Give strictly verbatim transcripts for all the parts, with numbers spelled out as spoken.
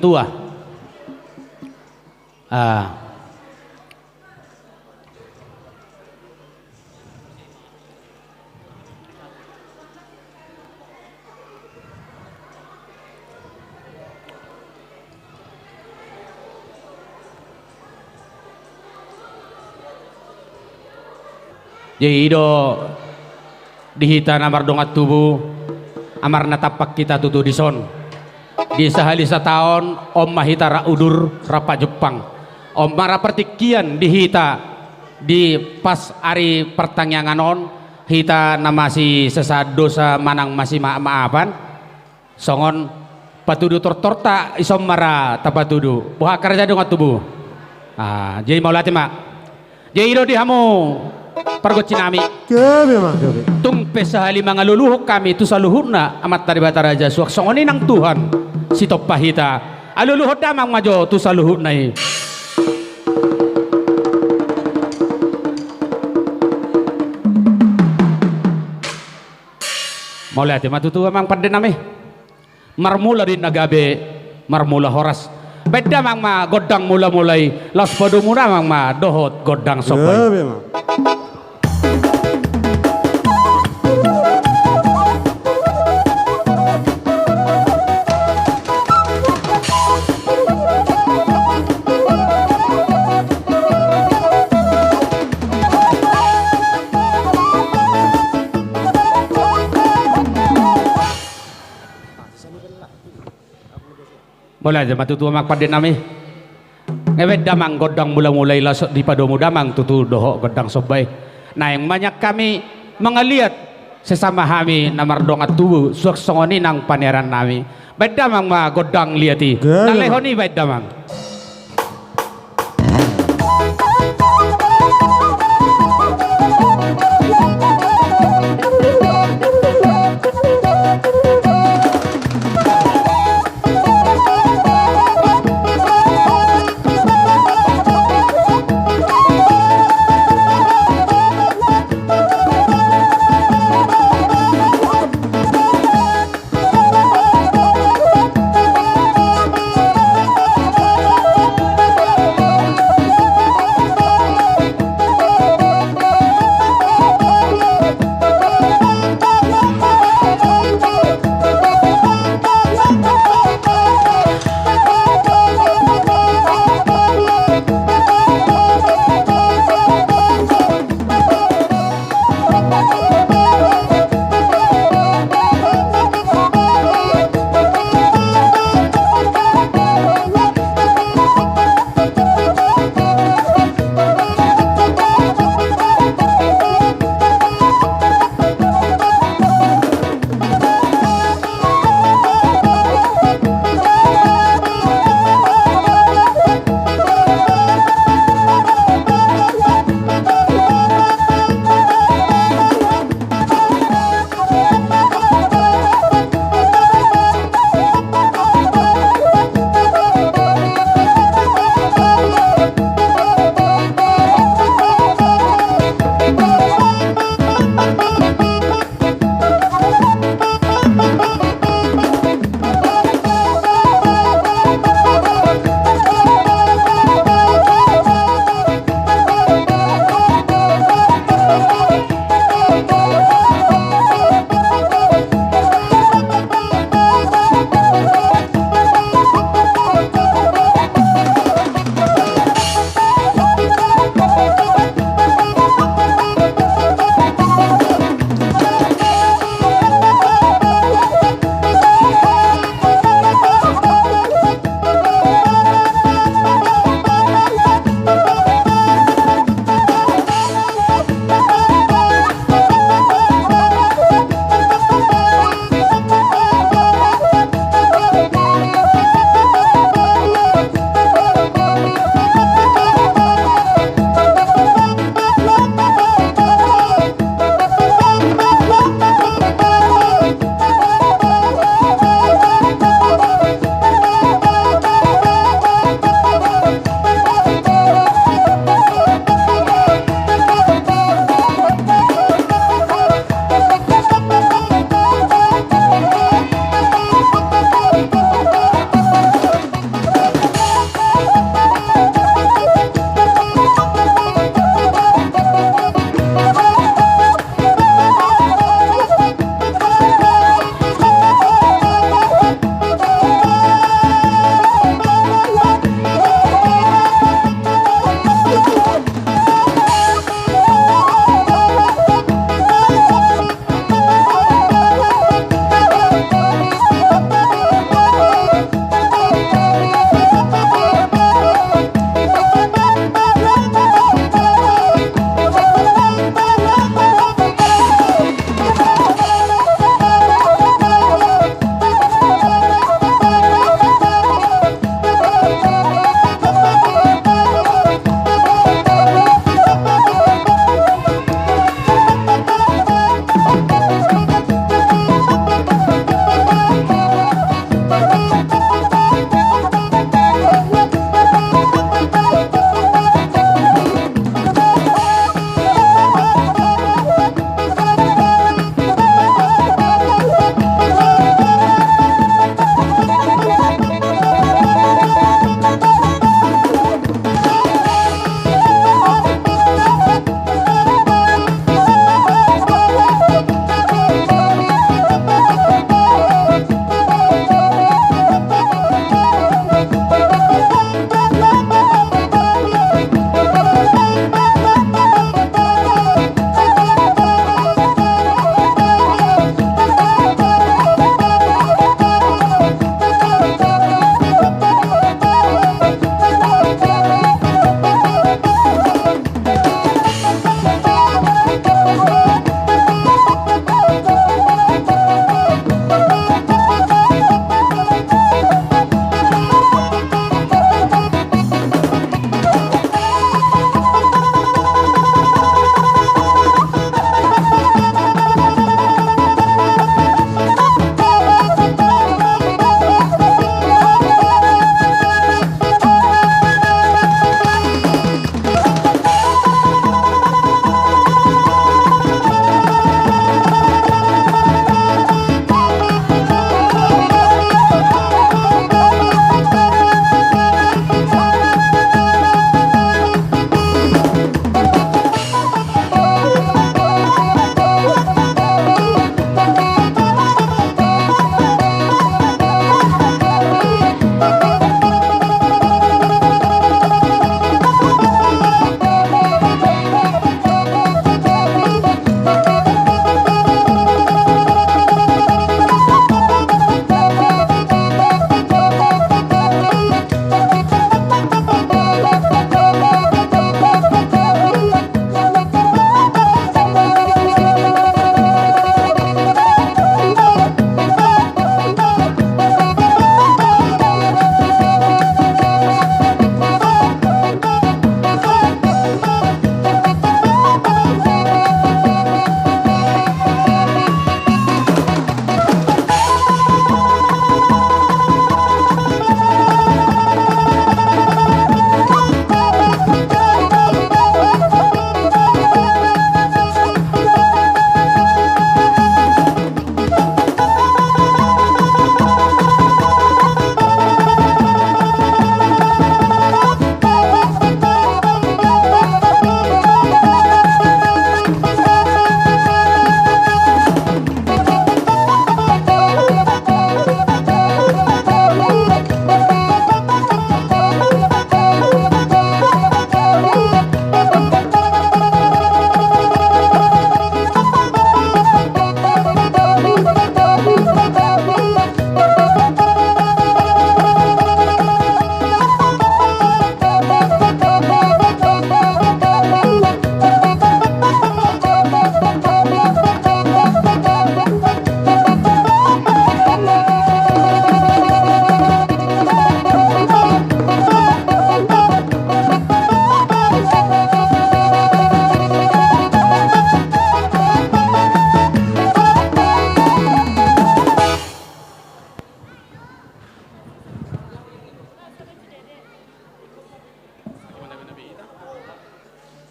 Tua. Ah. Jadi i do di hita na mardongan tubu, amar na tampak hita tutu dison. Di sahali sataon on ma hita rap udur rap pajumpang. On ma rap partingkian di hita di pas ari partangiangan on, hita na masisesaan dosa manang masimaafmaafan. Songon patudu tortorta, ison ma ra tapatudu. Boha angka raja dongan tubu? Ah, jadi mauliate ma. Jadi i do di hamu pargonsi nami. Gabe ma, gabe. Tung pe sahali mangaluluhon hami tu saluhutna Amanta Debata Raja, suang songon i nang Tuhan sitompa hita. Aluluhon damang ma jo tu saluhutna i. Mauliate ma tutu amang pande nami. Marmula di na gabe, marmula horas. Baen damang ma gondang mulamula i, laos padomu damang ma dohot gondang somba i. Gabe ma. Mauliate ma tutu amang pande nami. Nga baen damang gondang mulamula i, laos dipadomu damang tutu dohot gondang somba i. Naeng ma nian hami mangaliat sesama hami na mardongan tubu, suang songon i nang panearan nami. Baen damang ma gondang liat i. Gabe ma. Na lehon i baen damang.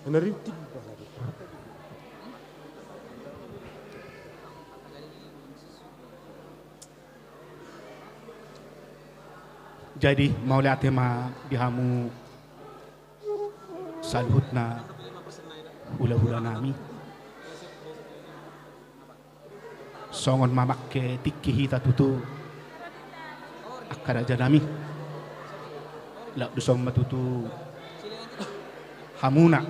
Jadi, mauliate ma di hamu saluhutna hulahulanami. Songon mamangke tingki hita tutu angka rajanami. Laos dison ma tutu hamuna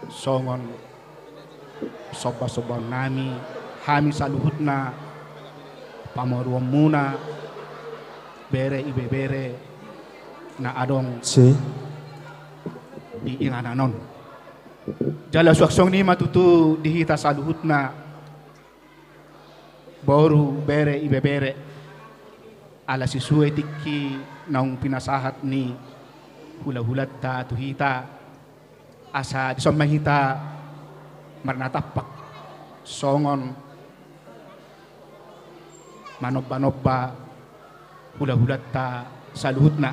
songon sombasombaonnami, hami saluhutna pamoruonmuna, bere ibebere na adong si di inganan on. Jala suang songon i ma tutu di hita saluhutna, boru, bere ibebere, ala sisue tingki naung pinasahat ni hulahulanta tu hita, asa dison ma hita marnatampak songon manombanomba hulahulanta saluhutna.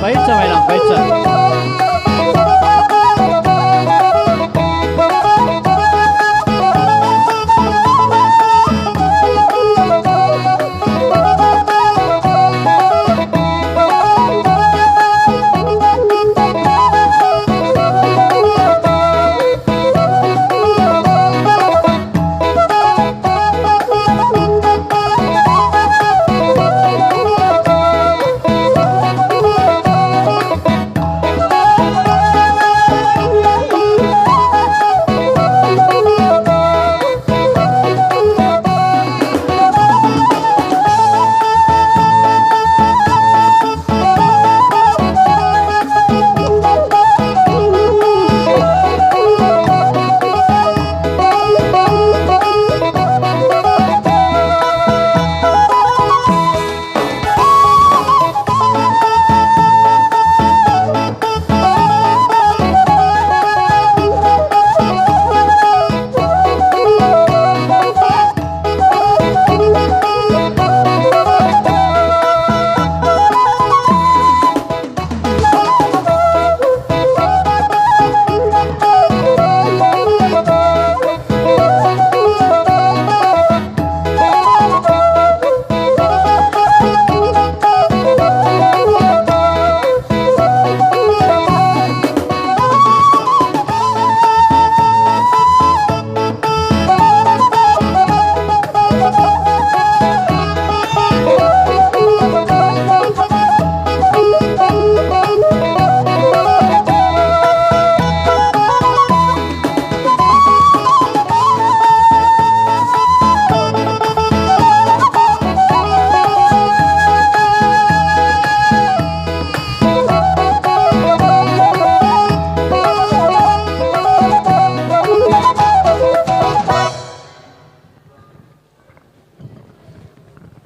Baitsa ma inang, baitsa.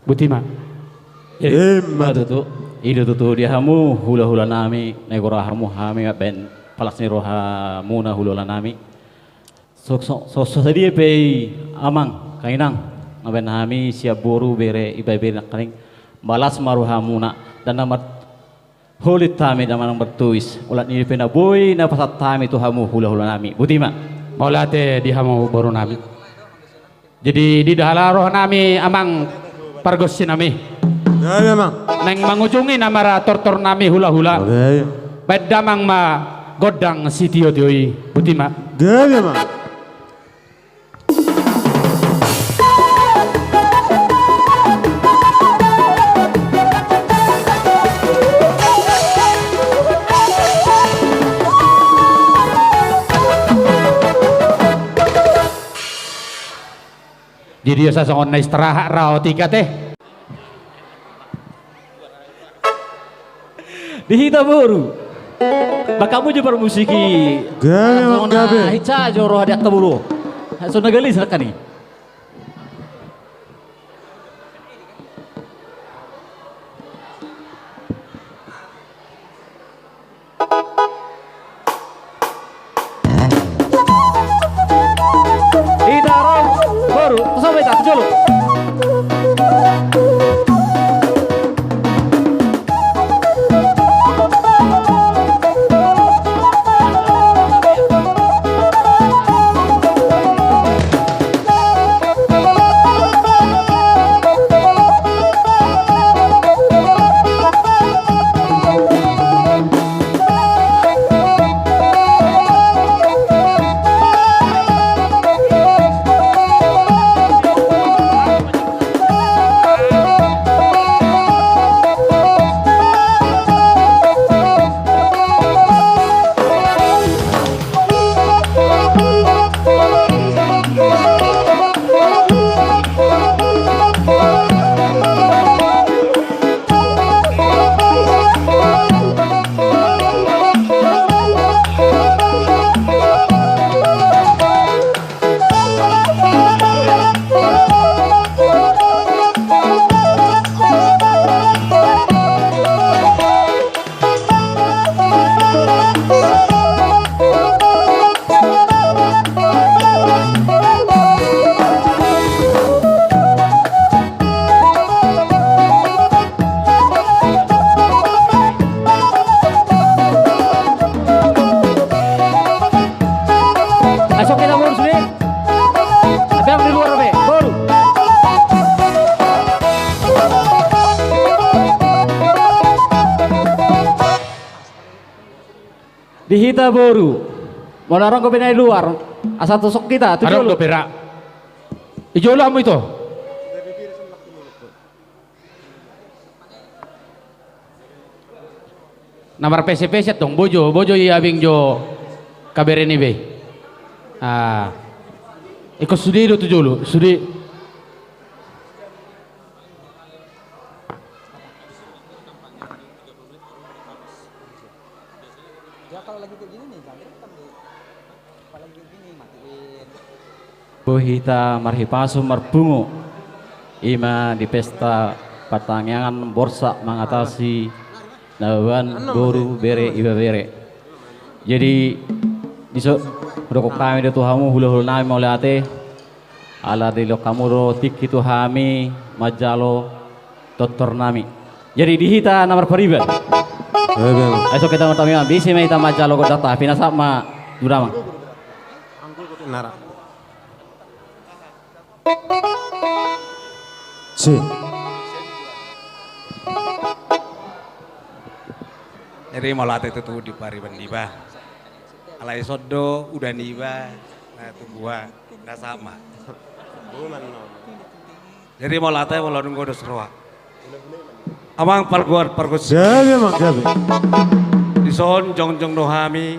Boti ma. Ima tutu. I do tutu di hamu hulahula nami, na igora hamu hami mambahen palas ni rohamuna hulahula nami. So, so, so, so sadia pe i amang, inang, na bahen hami sian boru, bere, ibebere nangkaning, malas ma rohamuna, dan na mar-, holit hami, dan manang martuis, olat ni pe na boi na pasahat hami tu hamu hulahula nami. Boti ma. Mauliate di hamu boru nami. Jadi, di do hela roha nami amang pargonsi nami. Gabe, amang. Naeng mangujungi na maratortor nami hulahula. Oke. Bahen damang ma gondang sitiotio i. Boti ma. Gabe, amang. Jadi, asa songon na istirahat ra otik ate. Di hita boru. Bakammu jo parmusik i. Gabe, amang, gabe. Songon na hinsa jo roha di angka boru. Songon na galis nangkaning. Hita ro, boru, tu so ma hita, tu jolo. Di hita boru. Molo adong dope na di luar, asa tusuk hita tu jolo. Adong dope ra. Di jolo hamu ito. Na marpese-pese tong, bojo, bojo i abing jo kaberena i be. Ah. Ingkon sude do tu jolo, sude. Ya, kalau lagi kayak gini nih, jangan direkam deh. Kalau lagi kayak gini, matiin. Boi hita marhipasu marpungu, i ma di pesta partangiangan Borsak Mangatasi na mamboan boru, bere, ibebere. Jadi, di son, hudok hami do tu hamu, hula-hula nami mauliate. Ala dilehon hamu do tingki tu hami manjalo tortor nami. Jadi di hita na marpariban. Ai so hita martamiang, boi ma hita manjalo gondang ta, pinasap ma tu damang. Si. Jadi mauliate tutu di pariban niba. Alai songon do uda niba na tubu, na sama. Jadi mauliate molo nunga dos roha. Amang pargual pargonsi. Gabe, amang, gabe. Di son jongjong do hami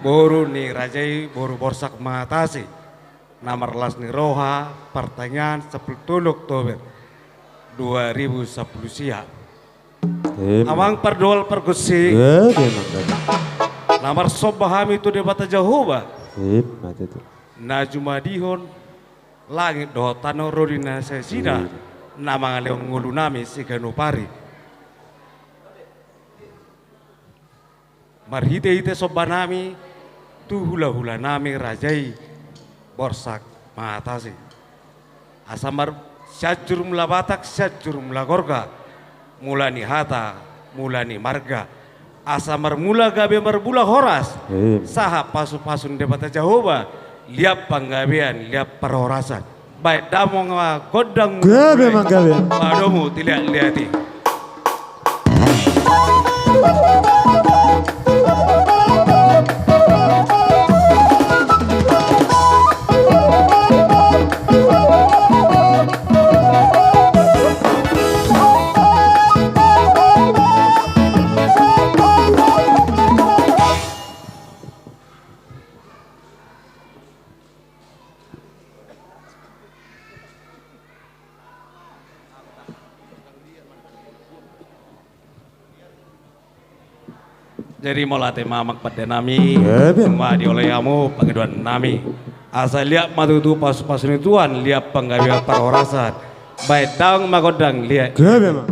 boru ni raja i, boru Borsak Mangatasi, na marlas ni roha, partangiangan sampulu tolu Oktober dua ribu sampulu sia. Amang pargual pargonsi. Gabe, amang, gabe. Na marsomba hami tu Debata Jahowa. Ima tutu. Na jumadihon langit dohot tano, ro di na saisina, na mangalehon ngolu nami siganup ari. Marhite-hite somba nami tu hula-hula nami raja i Borsak Mangatasi. Asa mar-, Sianjur Mula Batak, Sianjur Mula Gorga, mula ni hata, mula ni marga. Asa marmula gabe, marmula horas. Sahat pasu-pasu ni Debata Jahowa, liat panggabean, liat parhorasan. Baen damang ma gondang. Gabe, amang, gabe. Padomu, tiliat-liat i. Jadi mauliate ma, amang pande nami, ma dioloi hamu pangidoan nami. Asa liat ma tutu pasu-pasu ni Tuhan, liat panggabean, parhorasan. Baen damang ma gondang, liat. Gabe, amang.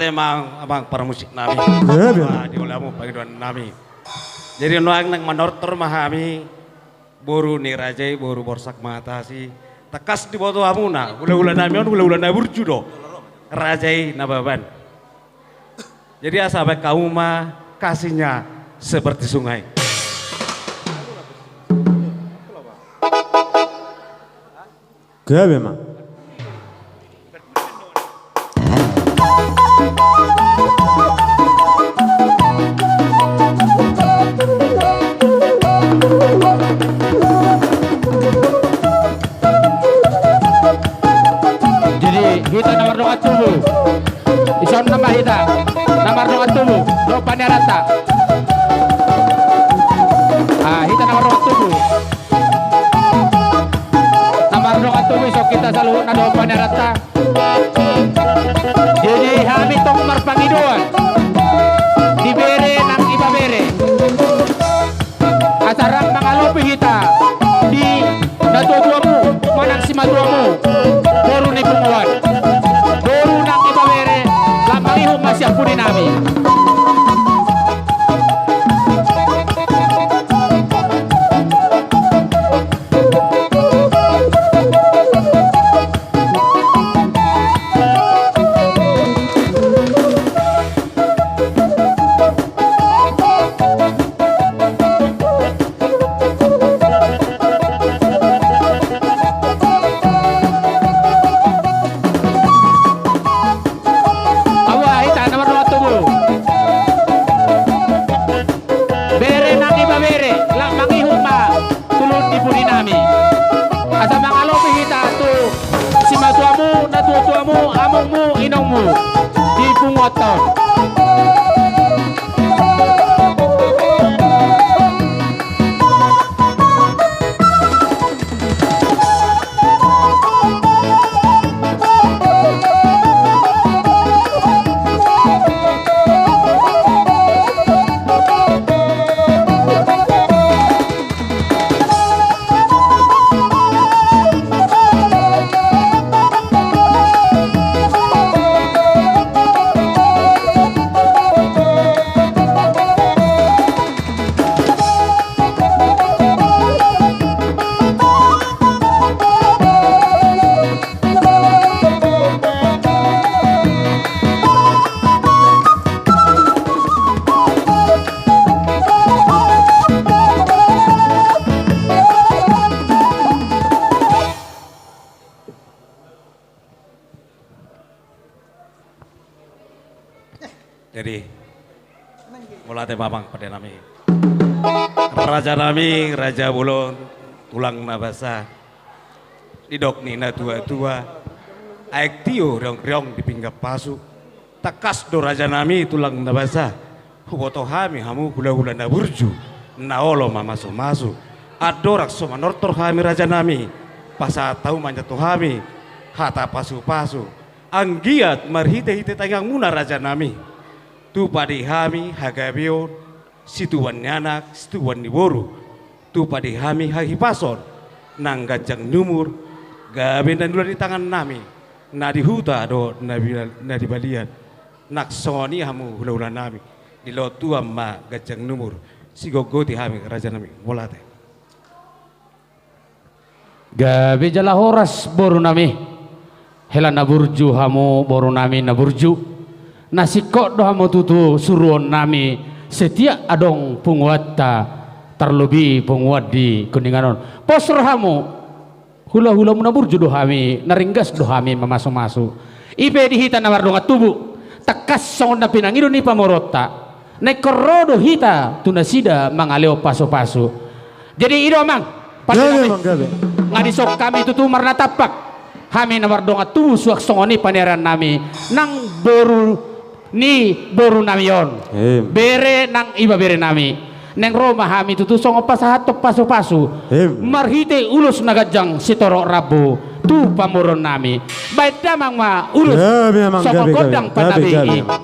Amang, amang parmusik nami. Gabe. Wah, dioloi hamu pangidoan nami. Jadi nuaeng naeng manortor ma hami, boru ni raja i, boru Borsak Mangatasi. Tangkas diboto hamuna, hulahula nami on, hulahula na burju do. Raja i Nababan. Jadi asa baen hamu ma kasihnya seperti sungai. Gabe ma. Jadi hita na mardongan tubu. Dison nama hita na mardongan tubu dohot paniaranta. Ah, hita na mardongan tubu. Na mardongan tubu, dison hita saluhutna dohot paniaranta. Jadi hami tong marpangidoan di bere nang ibebere. Asa rap mangalopi hita di natuatuamu manang simatuamu, boru ni punguan. Boru nang ibebere, lam mangihut ma sian pudi nami. Awa, hita na mardongan tubu. Bere nang ibebere, lam mangihut ma tu lulun ni pudi nami. Asa mangalopi hita tu simatuamu, natuatuamu, amongmu, inongmu di punguanta on. Jadi, mauliate ma amang pande nami. Raja nami, raja bolon, tulang na basa. Didok ni natuatua, aek tio riongriong di pinggan pasu. Tangkas do raja nami tulang na basa. Huboto hami hamu hulahula na burju, na olo mamasumasu. Andorang so manortor hami raja nami, pasahat hamu ma nian tu hami hata pasupasu. Anggiat marhitehite tangiangmuna raja nami, tupa di hami hagabeon, situbuan ni anak, situbuan ni boru, tupa di hami hahipason, nang ganjang ni umur, gabe na niula ni tangan nami, na di huta dohot na bila-, na di balian. Nang songon i hamu hulahula nami, dilehon Tuhan ma ganjang ni umur, sigotgoti hami raja nami. Mauliate. Gabe jala horas boru nami. Hela na burju hamu boru nami na burju. Na singkop do hamu tutu suruon nami, setiap adong punguanta, tarlobi punguan di Kuningan on. Pos rohamu, hulahulamu na burju do hami, na ringgas do hami mamasumasu. I pe di hita na mardongan tubu, tangkas songon na pinangido ni pamoruonta. Na ingkon ro do hita tu nasida mangalehon pasupasu. Jadi i do amang, pande nami. Gabe, amang, gabe. Nga dison hami tutu marnatampak. Hami na mardongan tubu suang songon i paniaran nami. Nang boru ni boru nami on. Em. Bere nang ibebere nami. Naeng ro ma hami tutu songon pasahathon pasupasu. Em. Marhite ulos na ganjang sitorop rambu tu pamoruon nami. Baen damang ma ulos. Gabe, amang, songon gabe, gabe, gondang panabi i. Gabe, gabe, amang.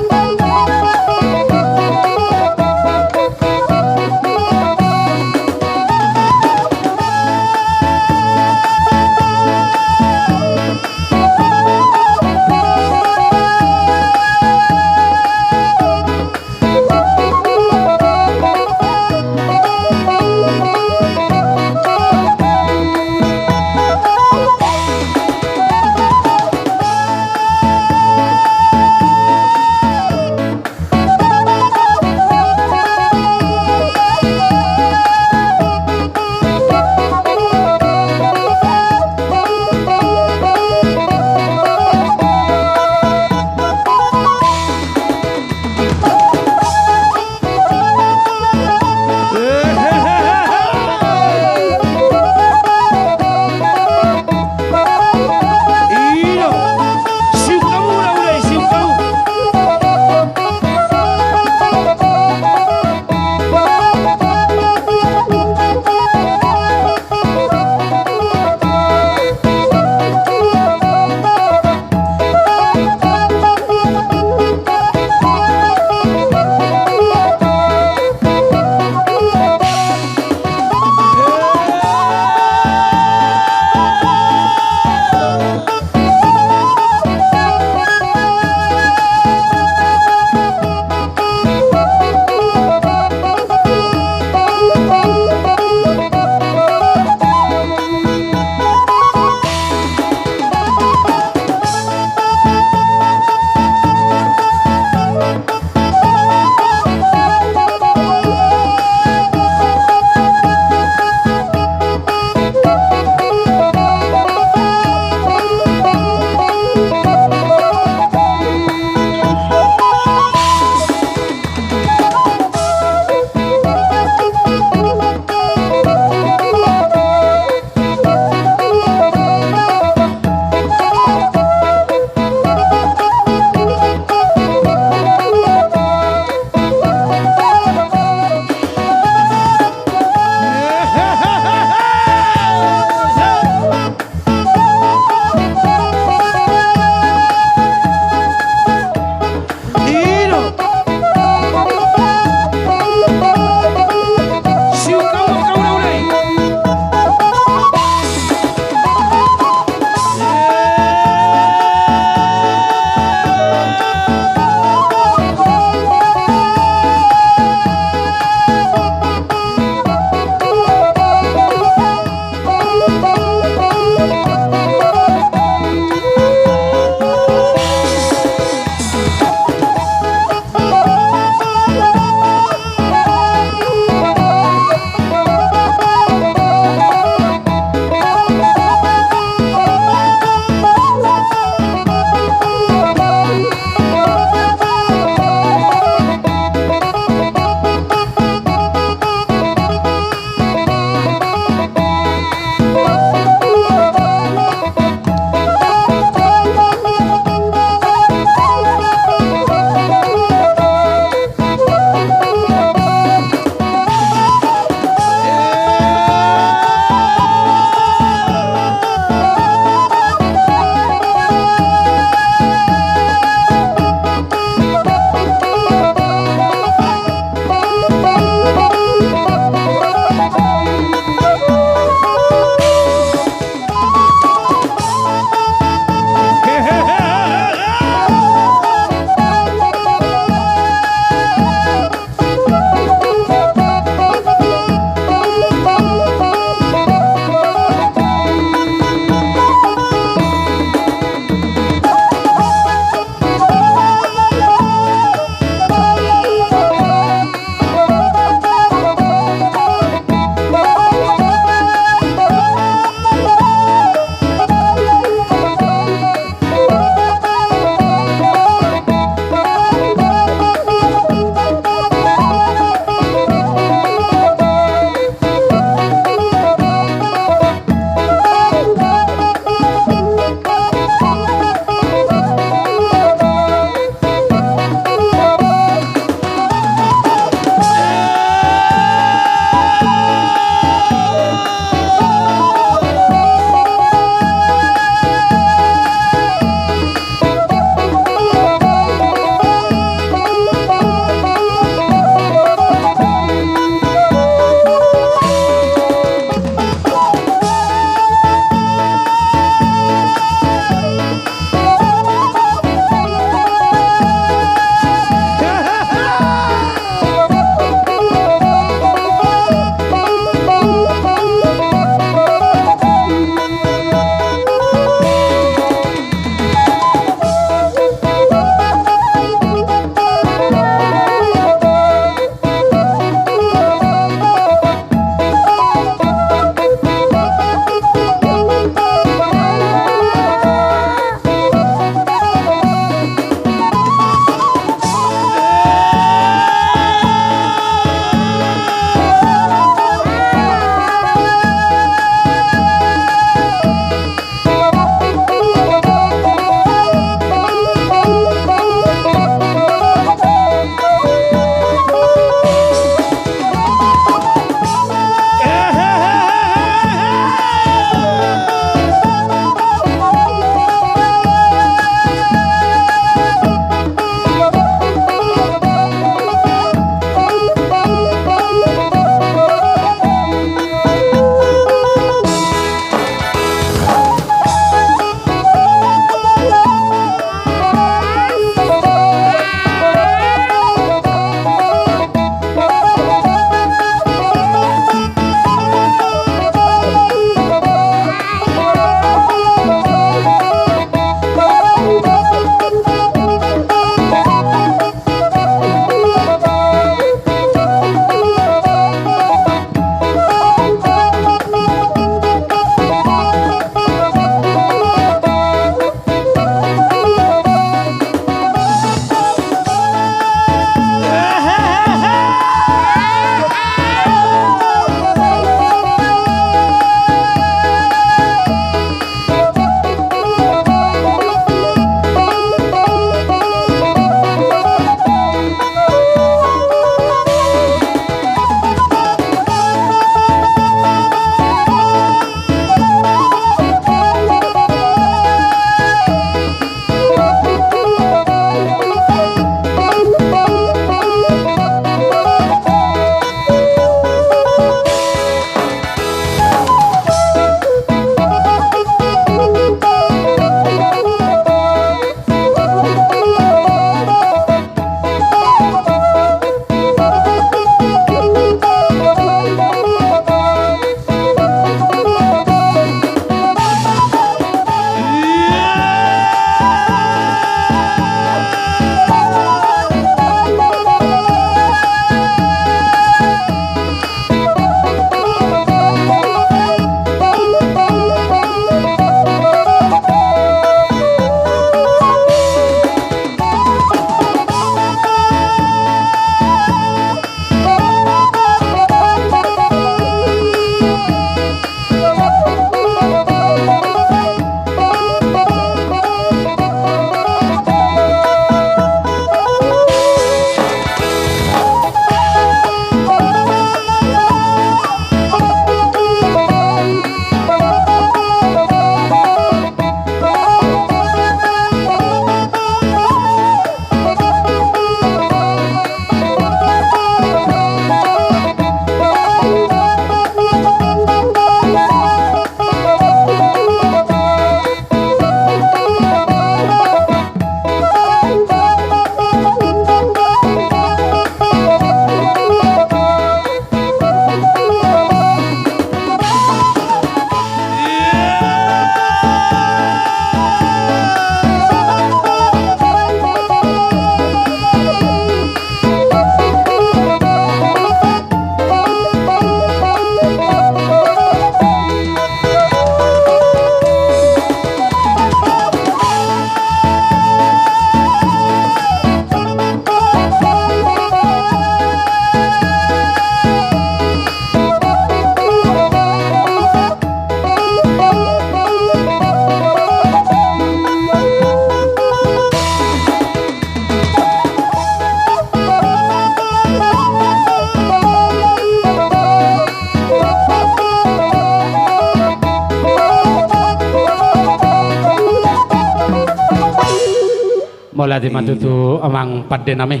Ate ma tutu amang pande nami.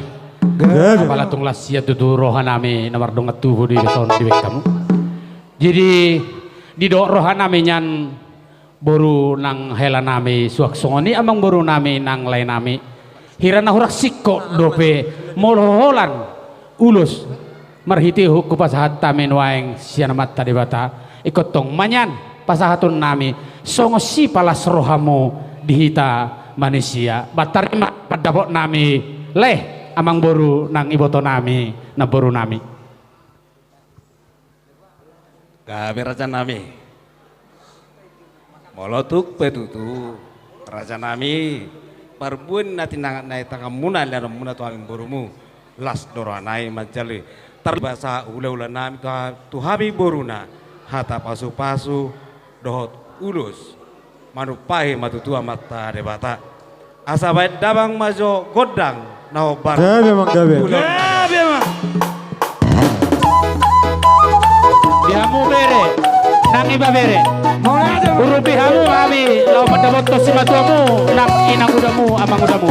Gabe. Apala tung las ia tutu roha nami na mardongan tubu di son dibaen hamu. Jadi didok roha nami nian boru nang hela nami suang songon i amang boru nami nang lae nami. Hira na hurang singkop dope molo holan ulos marhitehon hupasahat hami nuaeng sian Amanta Debata. Ingkon tong ma nian pasahaton nami songon sipalas rohamu di hita manusia. Batarima pandapot nami lae amang boru nang iboto nami nang boru nami. Gabe raja nami. Molo tung pe tutu raja nami parbue na tinangan na i tanganmuna leanonmuna tu hami borumu, las do roha nami manjalo tarlumobi sahat hulahula nami tu ha-, tu hami boruna hata pasupasu dohot ulos. Manumpahi ma tutu Amanta Debata. Asa baen damang ma jo gondang na hombar. Gabe amang gabe. Gabe amang. Di hamu bere nang ibebere. Urupi hamu hami laho mandapothon simatuamu nang inangudamu amangudamu.